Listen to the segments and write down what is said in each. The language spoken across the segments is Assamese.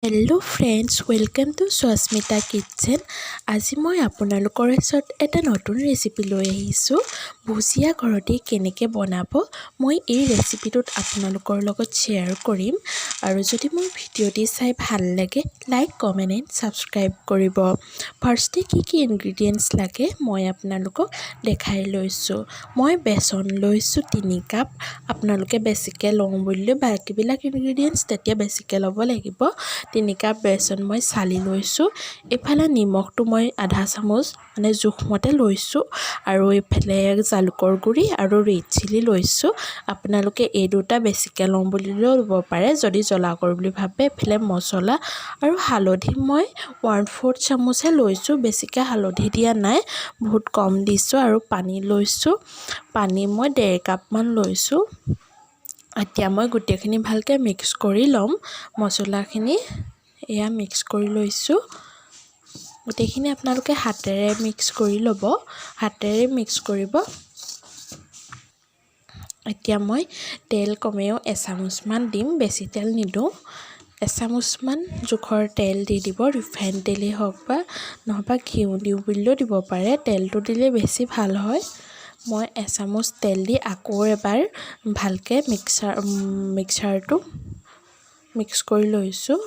Hello friends, welcome to Swasmita Kitchen। আজি মই আপোনালোকৰ ওচৰত এটা নতুন ৰেচিপি লৈ আহিছোঁ। ভুজিয়া ঘৰতেই কেনেকৈ বনাব, মই এই ৰেচিপিটোত আপোনালোকৰ লগত শ্বেয়াৰ কৰিম। আৰু যদি মোৰ ভিডিঅ'টি চাই ভাল লাগে, লাইক, কমেণ্ট এণ্ড ছাবস্ক্ৰাইব কৰিব। ফাৰ্ষ্টে কি কি ইনগ্ৰিডিয়েণ্টছ লাগে, মই আপোনালোকক দেখাই লৈছোঁ। মই বেচন লৈছোঁ 3 কাপ। আপোনালোকে বেছিকৈ লওঁ বুলিলে বাকীবিলাক ইনগ্ৰিডিয়েণ্টছ তেতিয়া বেছিকৈ ল'ব লাগিব। 3 কাপ বেচন মই চালি লৈছোঁ। এইফালে নিমখটো মই আধা চামুচ, মানে জোখমতে লৈছোঁ। আৰু এইফালে জালুকৰ গুড়ি আৰু ৰেড চিলি লৈছোঁ। আপোনালোকে এই দুটা বেছিকৈ লওঁ বুলিলেও ল'ব পাৰে, যদি জ্বলা কৰোঁ বুলি ভাবে। এইফালে মছলা আৰু হালধি মই 1/4 চামুচহে লৈছোঁ। বেছিকৈ হালধি দিয়া নাই, বহুত কম দিছোঁ। আৰু পানী লৈছোঁ, পানী মই 1.5 কাপমান লৈছোঁ। এতিয়া মই গোটেইখিনি ভালকৈ মিক্স কৰি ল'ম মছলাখিনি। এয়া মিক্স কৰি লৈছোঁ গোটেইখিনি। আপোনালোকে হাতেৰে মিক্স কৰি ল'ব, হাতেৰে মিক্স কৰিব। এতিয়া মই তেল কমেও এচামুচমান দিম, বেছি তেল নিদিওঁ। এচামুচমান জোখৰ তেল দি দিব। ৰিফাইন তেলেই হওক বা নহ'বা ঘিউ দিওঁ বুলিলেও দিব পাৰে, তেলটো দিলে বেছি ভাল হয়। মই এচামুচ তেল দি আকৌ এবাৰ ভালকৈ মিক্সাৰটো মিক্স কৰি লৈছোঁ।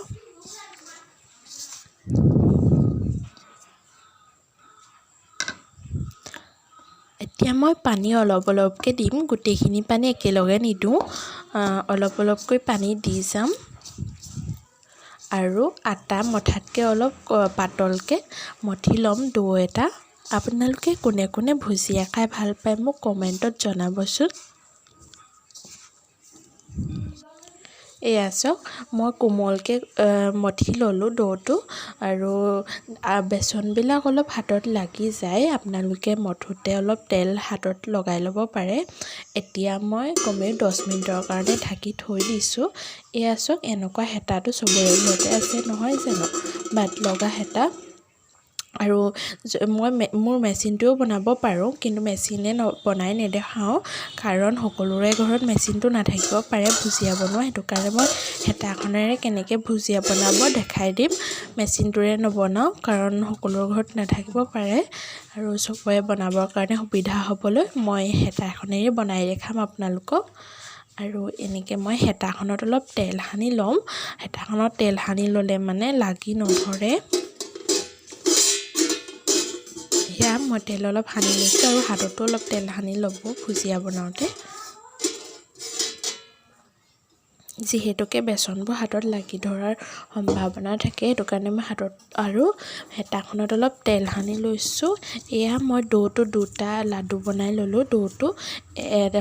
এতিয়া মই পানী অলপ অলপকৈ দিম, গোটেইখিনি পানী একেলগে নিদিওঁ। অলপ অলপকৈ পানী দি যাম আৰু আটা মঠাতকৈ অলপ পাতলকৈ মঠি ল'ম দৌ এটা। আপোনালোকে কোনে কোনে ভুজিয়া খাই ভাল পায়, মোক কমেণ্টত জনাবচোন। এয়া চাওক, মই কোমলকৈ মঠি ল'লোঁ দৌটো। আৰু বেচনবিলাক অলপ হাতত লাগি যায়, আপোনালোকে মঠোঁতে অলপ তেল হাতত লগাই ল'ব পাৰে। এতিয়া মই কমেও 10 মিনিটৰ কাৰণে ঢাকি থৈ দিছোঁ। এয়া চাওক, এনেকুৱা হেতাটো চবৰে ঘৰতে আছে, নহয় জানো? বাট লগা হেতা। আৰু মই মোৰ মেচিনটোও বনাব পাৰোঁ, কিন্তু মেচিনে বনাই নেদেখাওঁ, কাৰণ সকলোৰে ঘৰত মেচিনটো নাথাকিব পাৰে ভুজিয়া বনোৱা। সেইটো কাৰণে মই হেতাখনেৰে কেনেকৈ ভুজিয়া বনাব দেখাই দিম, মেচিনটোৰে নবনাওঁ, কাৰণ সকলোৰে ঘৰত নাথাকিব পাৰে। আৰু চবৰে বনাবৰ কাৰণে সুবিধা হ'বলৈ মই হেতাখনেৰে বনাই দেখাম আপোনালোকক। আৰু এনেকৈ মই হেতাখনত অলপ তেল সানি ল'ম। হেতাখনত তেল সানি ল'লে মানে লাগি নধৰে। সেয়া মই তেল অলপ সানি লৈছোঁ আৰু হাততো অলপ তেল সানি ল'ব ভুজিয়া বনাওঁতে, যিহেতুকে বেচনবোৰ হাতত লাগি ধৰাৰ সম্ভাৱনা থাকে। সেইটো কাৰণে মই হাতত আৰু হেতাখনত অলপ তেল সানি লৈছোঁ। এয়া মই দৌটো দুটা লাডু বনাই ল'লোঁ। দৌটো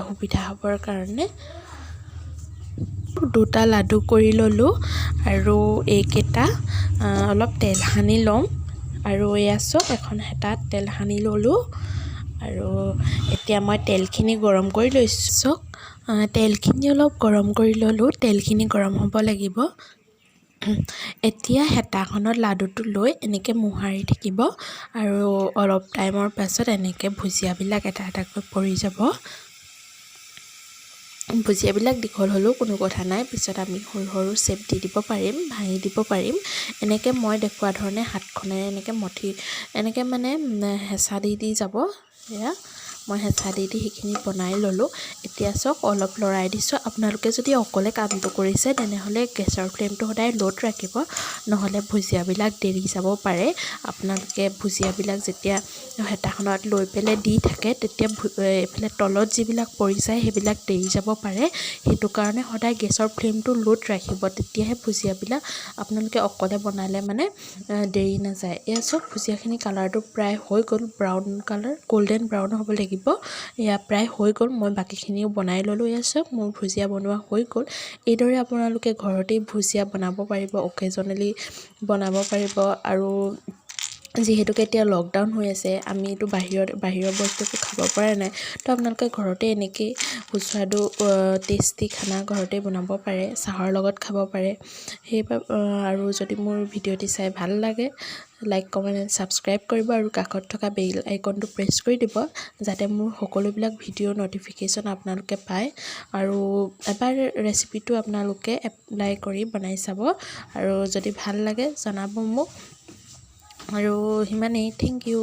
সুবিধা হ'বৰ কাৰণে দুটা লাডু কৰি ল'লোঁ। আৰু এইকেইটা অলপ তেল সানি ল'ম। আৰু এয়া চাওক, এখন হেতাত তেল সানি ল'লোঁ আৰু এতিয়া মই তেলখিনি গৰম কৰি লৈছোঁ। চাওক, তেলখিনি অলপ গৰম কৰি ল'লোঁ। তেলখিনি গৰম হ'ব লাগিব। এতিয়া হেতাখনত লাডুটো লৈ এনেকৈ মোহাৰি থাকিব আৰু অলপ টাইমৰ পাছত এনেকৈ ভুজিয়াবিলাক এটা এটাকৈ পৰি যাব। ভুজিয়াবিলাক দীঘল হ'লেও কোনো কথা নাই, পিছত আমি সৰু সৰু শ্বেপ দি দিব পাৰিম, ভাঙি দিব পাৰিম। এনেকৈ মই দেখুওৱা ধৰণে হাতখনেৰে এনেকৈ মঠি, এনেকৈ মানে হেঁচা দি দি যাব। এয়া মই হেঁচা দি দি সেইখিনি বনাই ল'লোঁ। এতিয়া চাওক, অলপ লৰাই দিছোঁ। আপোনালোকে যদি অকলে কামটো কৰিছে, তেনেহ'লে গেছৰ ফ্লেমটো সদায় ল'ত ৰাখিব, নহ'লে ভুজিয়াবিলাক দেৰি যাব পাৰে। আপোনালোকে ভুজিয়াবিলাক যেতিয়া হেতাখনত লৈ পেলাই দি থাকে, তেতিয়া এইফালে তলত যিবিলাক পৰি যায়, সেইবিলাক দেৰি যাব পাৰে। সেইটো কাৰণে সদায় গেছৰ ফ্লেমটো ল'ত ৰাখিব, তেতিয়াহে ভুজিয়াবিলাক আপোনালোকে অকলে বনালে মানে দেৰি নাযায়। এয়া চাওক, ভুজিয়াখিনি কালাৰটো প্ৰায় হৈ গ'ল, ব্ৰাউন কালাৰ, গ'ল্ডেন ব্ৰাউন হ'ব লাগিব। এয়া প্ৰায় হৈ গ'ল। মই বাকীখিনিও বনাই ল'লোঁ। এয়া চাওক, মোৰ ভুজিয়া বনোৱা হৈ গ'ল। এইদৰে আপোনালোকে ঘৰতেই ভুজিয়া বনাব পাৰিব, অকেজনেলি বনাব পাৰিব আৰু যিহেতুকে এতিয়া লকডাউন হৈ আছে, আমিতো বাহিৰৰ বস্তু একো খাব পৰা নাই। তো আপোনালোকে ঘৰতে এনেকেই সুস্বাদু টেষ্টি খানা ঘৰতে বনাব পাৰে, চাহৰ লগত খাব পাৰে। সেইবাবে আৰু যদি মোৰ ভিডিঅ'টি চাই ভাল লাগে, লাইক, কমেণ্ট এণ্ড ছাবস্ক্ৰাইব কৰিব আৰু কাষত থকা বেল আইকনটো প্ৰেছ কৰি দিব, যাতে মোৰ সকলোবিলাক ভিডিঅ'ৰ ন'টিফিকেশ্যন আপোনালোকে পায়। আৰু এবাৰ ৰেচিপিটো আপোনালোকে এপ্লাই কৰি বনাই চাব আৰু যদি ভাল লাগে জনাব মোক। আৰু সিমানেই, thank U.